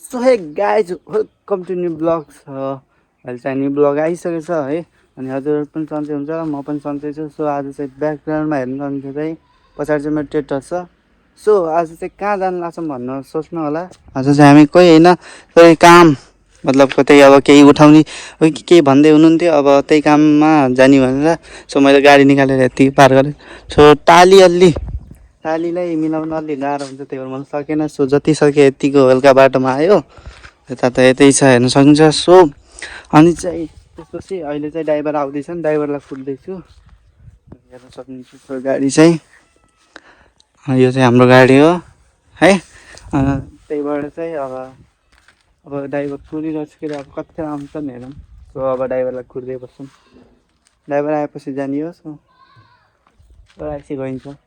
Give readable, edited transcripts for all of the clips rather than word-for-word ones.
So hey guys welcome to new blogs अहिले चाहिँ new blog आइसकेको छ है। अनि हजुर पनि सन्चै हुन्छ म पनि सन्चै छु। सो आज चाहिँ ब्याकग्राउन्डमा हेर्नु चाहिँ पछाडि चाहिँ मेरो ट्रेक्टर छ। सो आज चाहिँ कहाँ जानु लाग्छौँ भन्नु सोच्नु होला। आज चाहिँ हामी कोही होइन, कोही काम मतलब कतै अब केही उठाउने केही भन्दै हुनुहुन्थ्यो, अब त्यही काममा जाने भनेर। सो मैले गाडी निकालेर यति पार गरेँ। सो टालीलाई मिलाउन अलि गाह्रो हुन्छ, त्यही भएर मलाई सकेन। सो जति सक्यो यतिको हल्का बाटोमा आयो, यता त यतै छ हेर्न सक्नुहुन्छ। सो अनि चाहिँ त्यसपछि अहिले चाहिँ ड्राइभर आउँदैछन्, ड्राइभरलाई कुट्दैछु हेर्न सक्नुहुन्छ। सो गाडी चाहिँ यो चाहिँ हाम्रो गाडी हो है। त्यहीबाट चाहिँ अब ड्राइभर कुरिरहेको छ कि अब कतिखेर आउँछन् हेरौँ। सो अब ड्राइभरलाई कुर्दै बस्छौँ, ड्राइभर आएपछि जाने हो। सो आएपछि गइन्छ।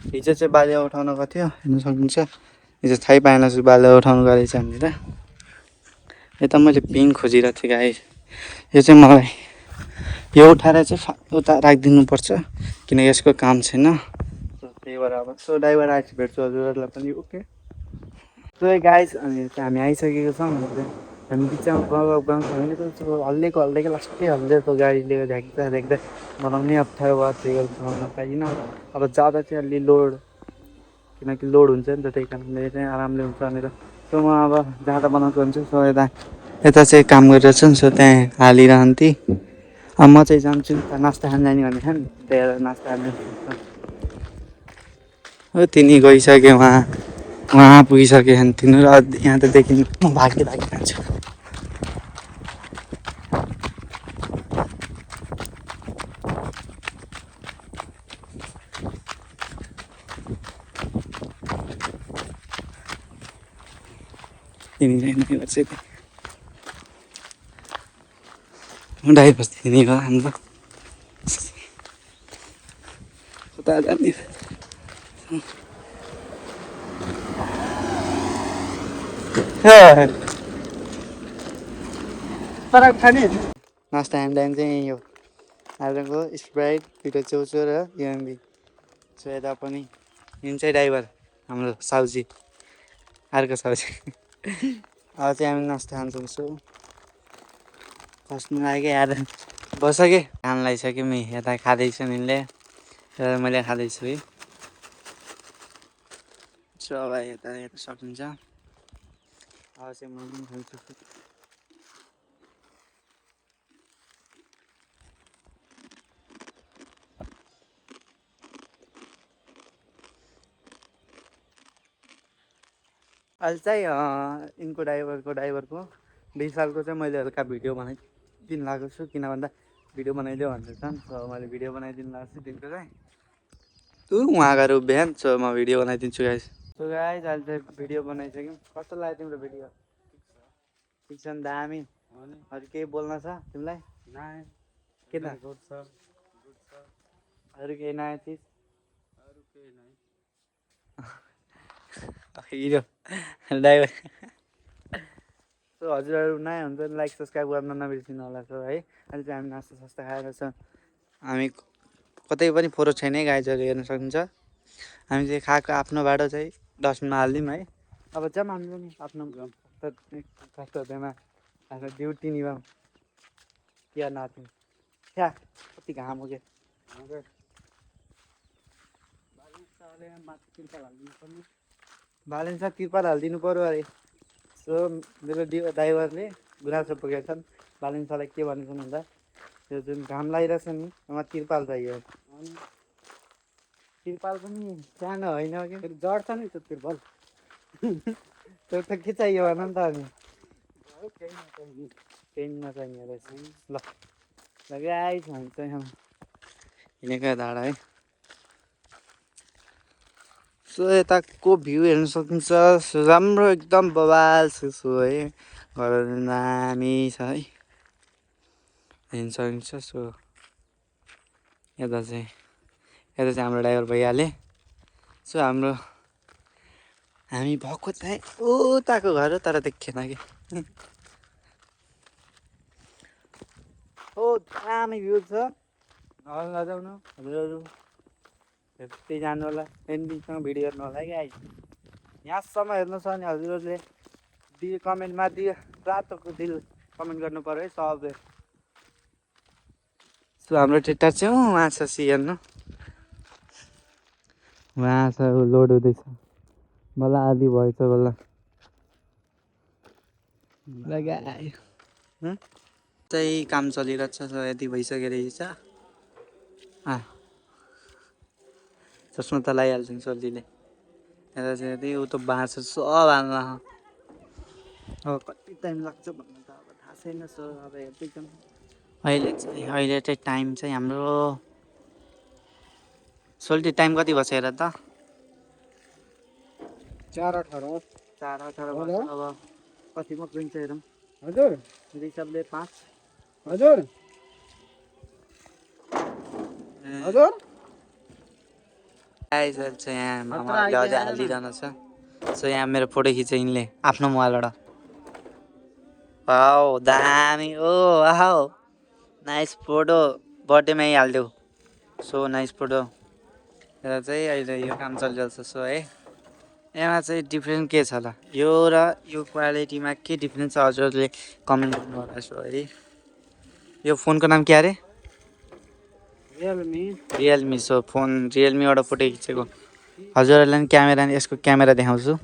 हिजो चाहिँ बाले उठाउन गएको थियो हेर्न सक्नुहुन्छ। हिजो थाहै पाएन छु बाले उठाउनु गएको रहेछ भनेर। यता मैले पिङ खोजिरहेको थिएँ गाई। यो चाहिँ मलाई यो उठाएर चाहिँ उता राखिदिनुपर्छ किनकि यसको काम छैन। त्यही भएर अब सो ड्राइभर आएपछि भेट्छु हजुरहरूलाई पनि। ओके सो गाइस अनि हामी आइसकेको छौँ। हामी बिचमा बनाउँछ भने हल्लिएको लास्टै हल्लिएको गाडीले देख्दा बनाउनै अप्ठ्यारो भयो। त्यही गरेर बनाउन पाइनँ। अब जाँदा चाहिँ अलि लोड, किनकि लोड हुन्छ नि त, त्यही कारणले चाहिँ आरामले हुन्छ भनेर। सो म अब जाँदा बनाउँछु भन्छु। सो यता चाहिँ काम गरिरहेको छु नि। सो त्यहाँ हालिरहन्थे। अब म चाहिँ जान्छु नास्ता खान जाने भनेको नि, त्यही भएर नास्ता खान हो। तिनी गइसक्यो उहाँ पुगिसक्यो अनि तिनीहरू यहाँ त देखिनु। म भागी जान्छु। ड्राइभर तिनी हो हाम्रो उता जाने। नास्ता खाने टाइम चाहिँ यो आजको स्प्राइट, दुइटा चौचो र युएमबी। सो यता पनि यिन चाहिँ ड्राइभर हाम्रो साउजी, अर्को साउजी। अब चाहिँ हामी नास्ता खान्छौँ। सो बस्नु लाग्यो यार, बस कि खान लागिसक्यो म यता खाँदैछु यिनले र मैले खाँदैछु है। सो अब यता हेर्न सक्नुहुन्छ। अब चाहिँ म पनि खान्छु। अहिले चाहिँ यिनको ड्राइभरको 20 सालको चाहिँ मैले हल्का भिडियो बनाइदिनु लागेको छु। किन भन्दा भिडियो बनाइदियो भनेर छन्। सो मैले भिडियो बनाइदिनु लाग्छु दिनको चाहिँ। तँ उहाँ गएर बिहान। सो म भिडियो बनाइदिन्छु गाइस। सो गाइस अहिले चाहिँ भिडियो बनाइसक्यौँ। कस्तो लाग्यो तिम्रो भिडियो? ठिक छ नि, दामी। अरू केही बोल्न छ तिमीलाई? के त अरू केही नयाँ चिज? Hero driver. सो हजुरहरू नयाँ हुन्छ भने लाइक सब्सक्राइब गर्न नबिर्सिनु होला। सो है अहिले चाहिँ हामी नास्ता सास्ता खाएर छ। हामी कतै पनि फोहोर छैन है गाइजहरू, हेर्न सक्नुहुन्छ। हामी चाहिँ खाएको आफ्नो बाटो चाहिँ डस्टबिनमा हालिदिउँ है। अब जाऊँ हामी पनि आफ्नो कस्तोमा आफ्नो ड्युटी निभाऊँ। क्या नाच्नु क्या कति घाम हो क्या। बालेन्सा तिर्पाल हालिदिनु पऱ्यो अरे। सो मेरो ड्राइभरले गुनासो पुगेका छन्। बालेन्सालाई के भनेछन् भन्दा त्यो जुन घाम लागिरहेछ नि उहाँ तिर्पाल चाहियो। तिर्पाल पनि सानो होइन कि जड्छ नि त्यो तिर्पाल। त्यो त के चाहियो भन नि त। अनि केही नचाहिने रहेछ। ल गाइस हामी चाहिँ हिँडेको धाडा है। सो यताको भ्यू हेर्न सक्नुहुन्छ। राम्रो एकदम बवाल छ। सो है घरहरू दामी छ है, हेर्न सक्नुहुन्छ। सो यता चाहिँ हाम्रो ड्राइभर भइहाले। सो हामी भएको चाहिँ उताको घर हो तर देखेन कि। ओ दामी भ्यू छ। नजाउनु हजुरहरू त्यही जानु होला। एन्डिङसम्म भिडियो हेर्नु होला है गाइस। यहाँसम्म हेर्नु छ भने हजुरहरूले दियो कमेन्टमा दियो रातोको दिल कमेन्ट गर्नु पर्यो है सब। सो हाम्रो टेक्टर चाहिँ उहाँ छ हेर्नु, उहाँ छ लोड हुँदैछ बल्ल आधी भएछ बल्ल लगायो चाहिँ काम चलिरहेछ। यति भइसक्यो रहेछ। चस्मा त लगाइहाल्छ नि सोल्टीले। यता चाहिँ यति ऊ त बाँड्छ सब हाल्न। अब कति टाइम लाग्छ भन्नु त अब थाहा छैन। सो अब हेर्दैछौँ। अहिले चाहिँ टाइम चाहिँ हाम्रो सोल्टी टाइम कति भएछ हेर त 4:18 4:18 अब कतिमा पुगिन्छ हेरौँ। हजुर मेरो हिसाबले 5 हजुर हजुर चाहिँ यहाँ मामाले अझै हालिरहनु छ। सो यहाँ मेरो फोटो खिच्छ यिनले आफ्नो मोबाइलबाट। वाउ दामी ओ वाउ नाइस फोटो बर्थडेमै हालिदेऊ। So nice photo. र चाहिँ अहिले यो काम चलिरहेछ। सो है यहाँ चाहिँ डिफ्रेन्ट के छ होला यो र यो क्वालिटीमा के डिफ्रेन्स छ हजुरले कमेन्ट गर्नु होला। सो है यो फोनको नाम के अरे? रियलमी। सो फोन रियलमीबाट फोटो खिचेको। हजुरहरूलाई पनि क्यामेरा यसको क्यामेरा देखाउँछु।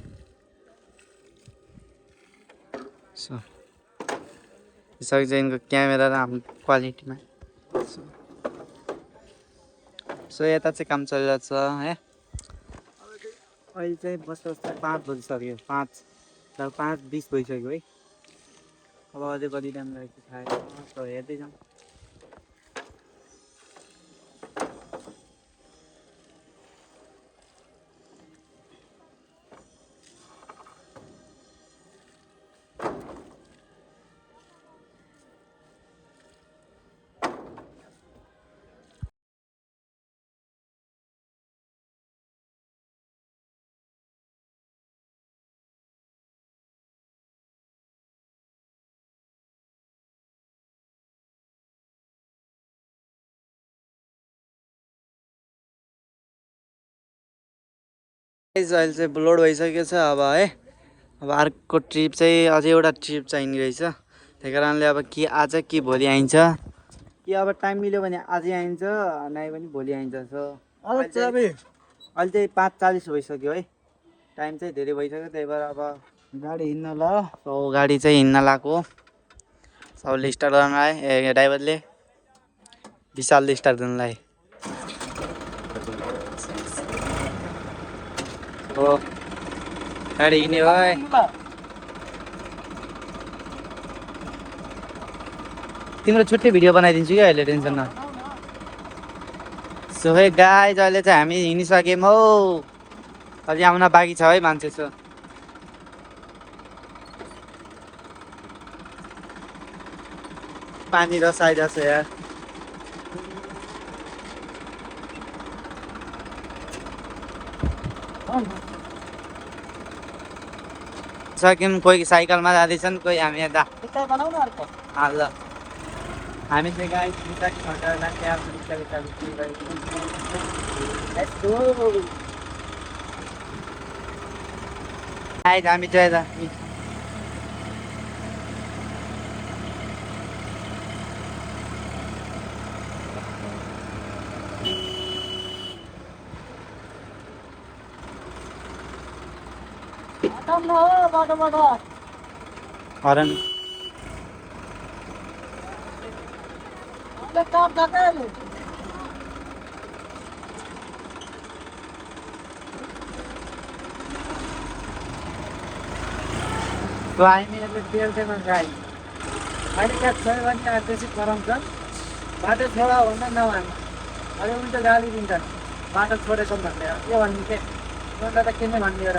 सो सक्छ यिनको क्यामेरा र हाम्रो क्वालिटीमा। सो यता चाहिँ काम चलिरहेछ है। अहिले चाहिँ बस्दा बस्दा 5 बजिसक्यो। 5:20 भइसक्यो है। अब अझै कति टाइम लाग्छ थाहा छैन। सो हेर्दै जाउँ। अहिले चाहिँ लोड भइसकेको छ अब है। अब अर्को ट्रिप चाहिँ अझै एउटा ट्रिप चाहिने रहेछ। त्यही कारणले अब कि आज कि भोलि आइन्छ कि अब टाइम मिल्यो भने आजै आइन्छ नआए पनि भोलि आइन्छ। सो अहिले चाहिँ 5:40 भइसक्यो है। टाइम चाहिँ धेरै भइसक्यो। त्यही भएर अब गाडी हिँड्न ल। सो गाडी चाहिँ हिँड्न लगाएको सबले स्टार्ट गर्न आए। ड्राइभरले विशालले स्टार्ट गर्न लाए। हो गाडी हिँड्ने भाइ तिम्रो छुट्टै भिडियो बनाइदिन्छु कि अहिले टेन्सन न। सो है गाइज अहिले चाहिँ हामी हिँडिसक्यौँ हौ। अझै आउन बाँकी छ है मान्छे। सो पानी रस आइरहेको छ यार। सक्यौँ। कोही साइकलमा जाँदैछन् कोही हामी यता ल हामी चाहिँ गाई हामी चाहिँ यता हरन तो हामीले तेलमा गाई अहिले क्या छ भने त्यसै गराउँछ। बाटो छोडा भन्दा नभन् अहिले उल्टो गाली दिन्छ बाटो छोडेछौँ भनेर के भन्नु के अन्त त के नै भनिदिएर।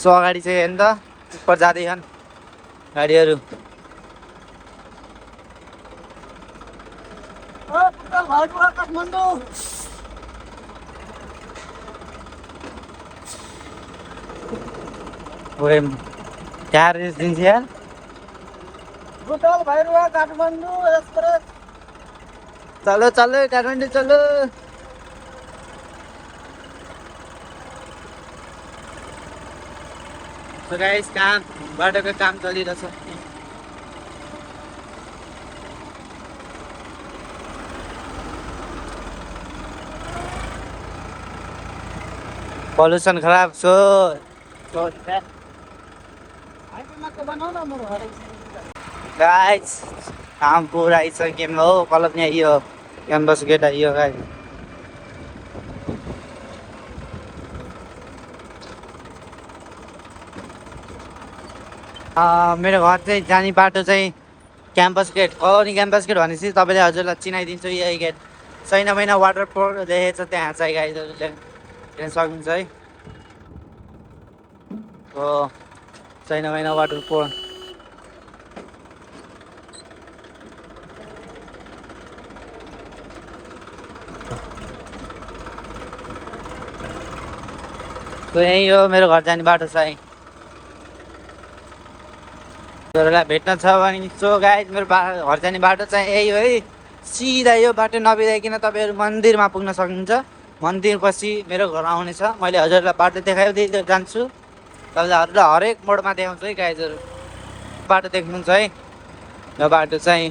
सो अगाडि चाहिँ हेर्नु त उपर जाँदैछन् गाडीहरू। ओए क्या रेस दिन्छ यार। काठमाडौँ एक्सप्रेस चलो चलो काठमाडौँ चलो। So guys, बाटोको काम चलिरहेछ। पल्युसन खराब सो गाइस काम पुरा आइसक्यो हो। कलम यहाँ आइयो, क्याम्पस गेट आइयो गाइस। मेरो घर चाहिँ जाने बाटो चाहिँ campus gate colony campus gate भनेपछि तपाईँले हजुरलाई चिनाइदिन्छु यही गेट। छैन महिना वाटर पोर्ट देखेको छ त्यहाँ चाहिँ गाइजहरूले हेर्न सक्नुहुन्छ है। हो छैन महिना वाटर पोर्ट। सो यही हो मेरो घर जाने बाटो चाहिँ। तपाईँहरूलाई भेट्न छ भने सो गाइज मेरो घर जाने बाटो चाहिँ यही हो है। सिधा यो बाटो नबिराइकन तपाईँहरू मन्दिरमा पुग्न सक्नुहुन्छ। मन्दिरपछि मेरो घर आउनेछ। मैले हजुरलाई बाटो देखाउँदै जान्छु। तपाईँलाई हजुरलाई हरेक मोडमा देखाउँछु है गाइजहरू। बाटो देख्नुहुन्छ है, यो बाटो चाहिँ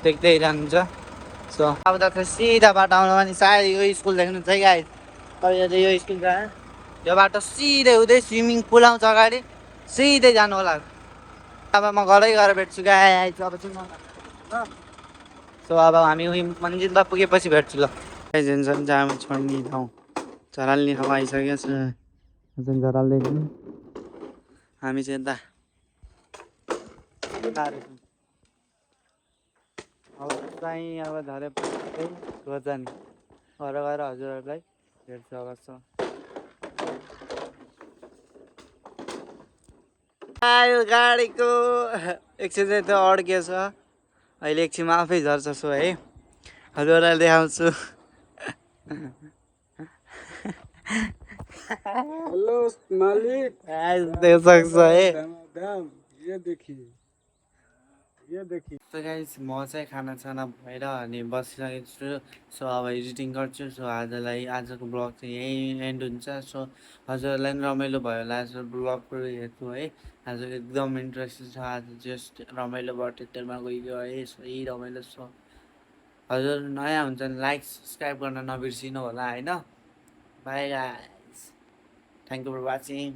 देख्दै जानुहुन्छ। सो अब त सिधा बाटो आउनु भने सायद यो स्कुल देख्नुहुन्छ है गाइज। तपाईँहरूले यो स्कुल जहाँ यो बाटो सिधै हुँदै स्विमिङ पुल आउँछ अगाडि, सिधै जानु होला। अब म घरै गएर भेट्छु गाइज। अब चाहिँ सो अब हामी उही मन्दिरमा पुगेपछि भेट्छु ल। गाइज जामा छोड्ने ठाउँ झराल्ने ठाउँ आइसकेको छ। झराल्दैछौँ हामी चाहिँ यता। अब चाहिँ अब झरेपछि घर जाने घर गएर हजुरहरूलाई भेट्छु अवश्य। आयो गाडीको एकछिन चाहिँ त्यो अड्किएको छ, अहिले एकछिनमा आफै झर्छ। सो है हजुरलाई देखाउँछु। हेलो मालिक। देख सक्छ है। दाम ये देखिए, ये देखिए। सो गाइस म चाहिँ खानासाना भएर अनि बसिसकेको छु। सो अब एडिटिङ गर्छु। सो आजको ब्लग चाहिँ यहीँ एन्ड हुन्छ। सो हजुरहरूलाई पनि रमाइलो भयो होला आज ब्लगहरू हेर्छु है। आज एकदम इन्ट्रेस्टिङ छ। आज जस्ट रमाइलो भयो, थिएटरमा गइयो है। सही रमाइलो छ। हजुर नयाँ हुन्छ भने लाइक सब्सक्राइब गर्न नबिर्सिनु होला होइन। Bye guys, thank you for watching.